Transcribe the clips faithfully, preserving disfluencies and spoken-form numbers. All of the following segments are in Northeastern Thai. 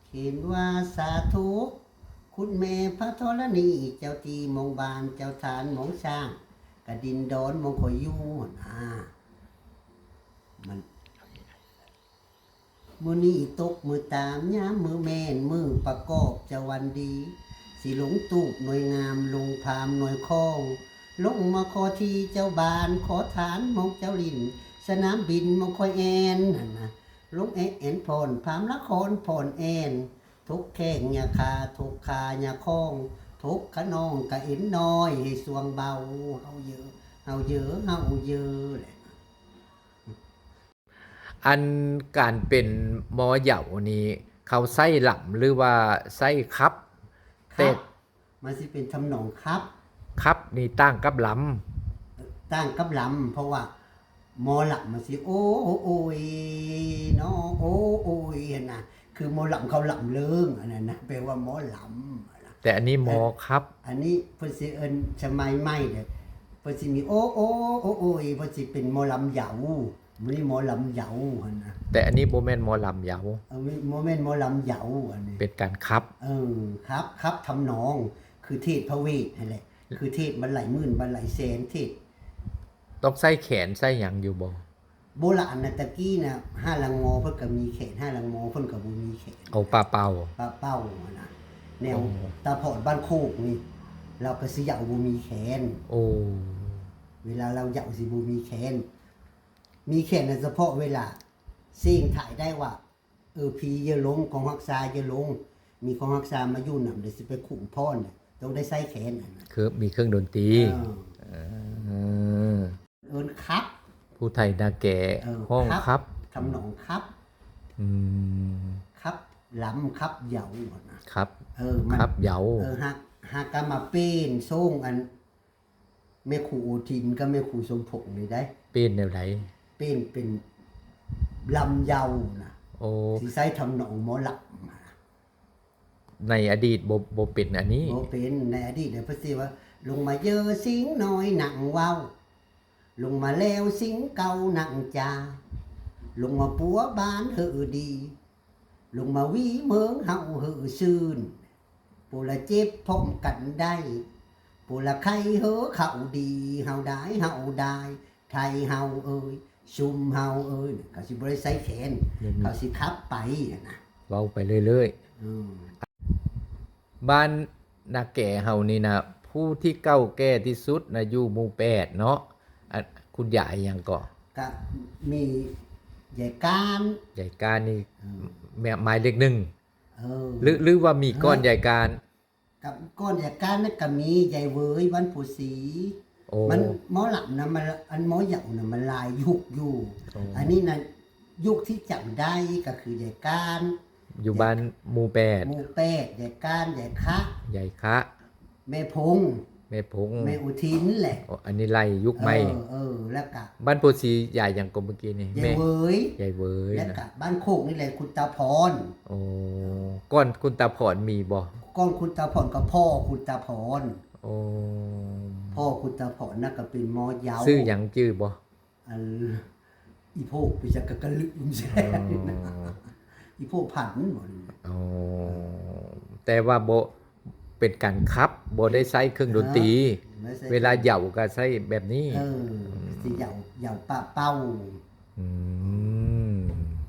เขียนว่าสาธุ คุณแม่พระธรณี เจ้าที่หม่องบ้าน เจ้าฐานหม่องสร้าง กะดินดอนหม่องข้อยอยู่หั่นนะ มัน มื้อนี้ตกมื้อตาม ยามมื้อแม่น มื้อประกอบจะวันดี สิลงตูบหน่วยงาม ลงพามหน่วยคอง ลงมาขอที่เจ้าบ้าน ขอฐานหม่องเจ้าหลิ้น สนามบินหม่องข้อยแอ่นหั่นนะ ลงแอ่นผ่อน พามละครผ่อนแอ่น ถกแข้งยาคา ถกคายาคอง ถกขนองกะเอ็นน้อย ให้สวงเบา เฮาเยอะ เฮาเยอะ เฮาเยอะแหละ อันการเป็นหมอเหยานี่ เขาใส่หลำหรือว่าใส่คับ แต่ คับ มันสิเป็นทำนองคับ คับนี่ต่างกับหลำ ต่างกับหลำ เพราะว่าหมอหลำมันสิ โอ้โอ้ยเนาะ โอ้โอ้ยหั่นนะ คือหมอหลำเขาหลำเลิง อันนั้นนะ แปลว่าหมอหลำนะ แต่อันนี้หมอคับ อันนี้เพิ่นสิเอิ้นสมัยใหม่เด้อ เพิ่นสิมี โอ้โอ้โอ้โอ้ย เพิ่นสิเป็นหมอหลำเหยา มื้อนี้หมอหลำเหยาหั่นนะ แต่อันนี้บ่แม่นหมอหลำเหยา เออ บ่แม่นหมอหลำเหยาอันนี้ เป็นการคับ เออ คับ คับทำนอง คือเทศน์พระเวทนั่นแหละ คือเทศน์บันไลหมื่นบันไลแสน เทศน์ ต้องใส่แขนใส่หยังอยู่บ่ โบราณนะ ตะกี้นะ ห้าลังมอเพิ่นก็มีแขน ห้าลังมอเพิ่นก็บ่มีแขน เอาปาเป่า ปาเป่าหั่นนะ แนว โอ้ ตาผอดบ้านโคกนี่ ลาวก็สิเหยาบ่มีแขน โอ้ เวลาลาวเหยาสิบ่มีแขน มีแขนน่ะเฉพาะเวลาเซ็งถ่ายได้ว่า เออ ผีอย่าลง ของฮักษาอย่าลง มีของฮักษามาอยู่นำ เดี๋ยวสิไปขุมพรน่ะ ต้องได้ใส่แขนหั่นนะ คือมีเครื่องดนตรี เออ เออ เอิ้นคับ ผู้ไทนาแก่ เออ ฮ้องคับ คับ ทำนองคับ อืม คับหลำ คับเหยาหั่นนะ คับ เออ มัน คับเหยา เออ หาก หากกะมาเปลี่ยนทรงอัน แม่ครูโอทินกับแม่ครูสมพงษ์นี่ได้ เปลี่ยนแนวใด เปลี่ยนเป็นลำเหยานะ โอ้ สิใส่ทำนองหมอลำนะ ในอดีตบ่ บ่เป็นอันนี้ บ่เป็น ในอดีตเนี่ยเพิ่นสิว่า ลงมาเยอสิงห์น้อยนั่งเว้า ลงมาแล้วสิงห์เก่านั่งจา ลงมาปัวบ้านเฮอดี ลงมาวีเมืองเฮาเฮอซื่น ผู้ละเจ็บพร้อมกันได้ ผู้ละไข้เฮอเขาดี เฮาได้ เฮาได้ ไทยเฮาเอ้ย ชุมเฮาเอ้ย เขาสิบ่ได้ใส่แขน อืม เขาสิคับไปหั่นนะ เว้าไปเรื่อยๆ อืม บ้านนาแก่เฮานี่นะ ผู้ที่เก่าแก่ที่สุดนะ อยู่หมู่แปดเนาะ อ่ะ คุณยายหยังก่อ ก็มียายการ ยายการนี่ อืม แม่ หมายเลขหนึ่ง เออ หรือ หรือว่ามีก่อน ฮะ ยายการ กับก่อนยายการนั่นก็มียายเหวย วันผู้ศรี โอ้ มันหมอลำนะ มัน อันหมอเหยานะ มันหลายยุคอยู่ โอ้ อันนี้นะ ยุคที่จำได้ก็คือยายการ อยู่บ้านหมู่แปด หมู่แปด ยายการ ยายคะ ยายคะ แม่พง แม่พง แม่อุทินแหละ โอ้ อันนี้ไล่ยุคใหม่ เออ เออ แล้วก็ บ้านผู้ศรียายหยังก่อเมื่อกี้นี่ ยาย แม่ เหวย ยายเหวย แล้ว นะ ก็บ้านโคกนี่แหละ คุณตาพร โอ้ ก่อนคุณตาพรมีบ่ ก่อนคุณตาพรก็พ่อคุณตาพร โอ้ พ่อคุณตาพรน่ะก็เป็นหมอเหยา ชื่อหยังจื่อบ่ อัน อีโพกไปจักกะกะลึกมันแซ่ อ๋อ อีโพกผันบ่นี่ อ๋อ แต่ว่าบ่เป็นการคับ บ่ได้ใช้เครื่องดนตรี เออ ไม่ใช่ เวลาเหยาก็ใช้แบบนี้ เออ สิเหยา เหยาปะเป่า อืม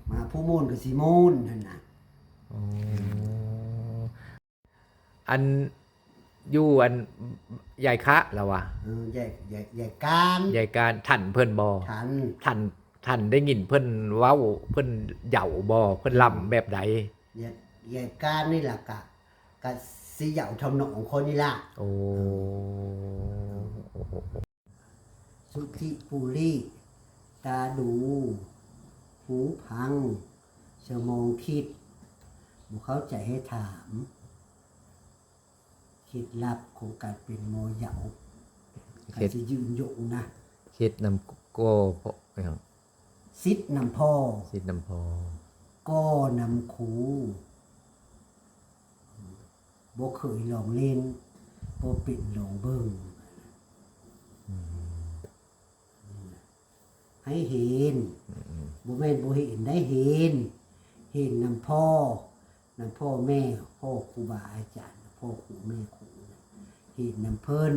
มาผู้โม่นก็สิโม่นหั่นน่ะ อ๋อ อัน อยู่อัน ยายคะแล้ววะ เออ ยาย ยาย ยายการ ยายการ ทันเพิ่นบ่ ทัน ทัน ทันได้ยินเพิ่นเว้า เพิ่นเหยาบ่ เพิ่นลำแบบใด ยาย ยายการนี่ล่ะกะ กะสิเหยาทำนองคนนี่ล่ะ โอ้ เออ สุธิปุริ ตาดู หูฟัง สมองคิด บ่เข้าใจให้ถาม เคล็ดลับของการเป็นหมอเหยา เคล็ด อาจสิยืนยงนะ เคล็ดนำก่อพ่อ อิหยัง ศิษย์นำพ่อ ศิษย์นำพ่อ ก่อนำครู บ่เคยลองเล่น บ่เป็นลองเบิ่ง อืม ให้เห็น อืม บ่แม่นบ่เห็นได้เห็น เห็นนำพ่อ นำพ่อแม่ พ่อครูบาอาจารย์ พ่อครูแม่ครูนะ เห็นนำเพิ่น